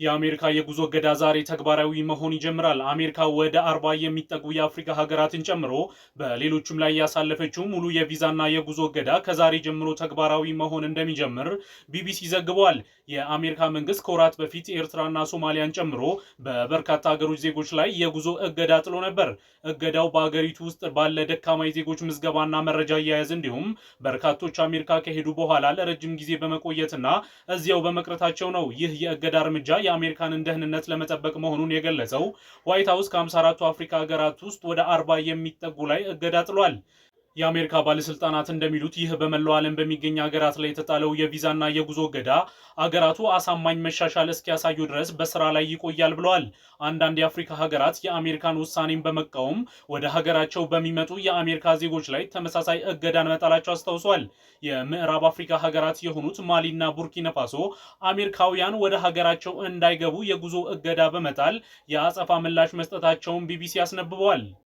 የአሜሪካ የጉዞ እገዳ ዛሬ ተግባራዊ መሆን ይጀምራል። አሜሪካ ወደ 40 የሚጠጉ የአፍሪካ ሀገራትን ጨምሮ በሌሎችም ላይ ያሳለፈችው ሙሉ የቪዛና የጉዞ እገዳ ከዛሬ ጀምሮ ተግባራዊ መሆን እንደሚጀምር ቢቢሲ ዘግቧል። የአሜሪካ መንግስት ከወራት በፊት ኤርትራና ሶማሊያን ጨምሮ በበርካታ ሀገሮች ዜጎች ላይ የጉዞ እገዳ ጥሎ ነበር። እገዳው በአገሪቱ ውስጥ ባለ ደካማ የዜጎች ምዝገባና መረጃ አያያዝ እንዲሁም በርካቶች አሜሪካ ከሄዱ በኋላ ለረጅም ጊዜ በመቆየትና እዚያው በመቅረታቸው ነው። ይህ የእገዳ እርምጃ የአሜሪካንን ደህንነት ለመጠበቅ መሆኑን የገለጸው ዋይት ሀውስ ከ54ቱ አፍሪካ ሀገራት ውስጥ ወደ 40 የሚጠጉ ላይ እገዳ ጥሏል። የአሜሪካ ባለስልጣናት እንደሚሉት ይህ በመላው ዓለም በሚገኝ ሀገራት ላይ የተጣለው የቪዛና የጉዞ እገዳ አገራቱ አሳማኝ መሻሻል እስኪያሳዩ ድረስ በስራ ላይ ይቆያል ብለዋል። አንዳንድ የአፍሪካ ሀገራት የአሜሪካን ውሳኔን በመቃወም ወደ ሀገራቸው በሚመጡ የአሜሪካ ዜጎች ላይ ተመሳሳይ እገዳን መጣላቸው አስታውሷል። የምዕራብ አፍሪካ ሀገራት የሆኑት ማሊና ቡርኪና ፋሶ አሜሪካውያን ወደ ሀገራቸው እንዳይገቡ የጉዞ እገዳ በመጣል የአጸፋ ምላሽ መስጠታቸውን ቢቢሲ አስነብበዋል።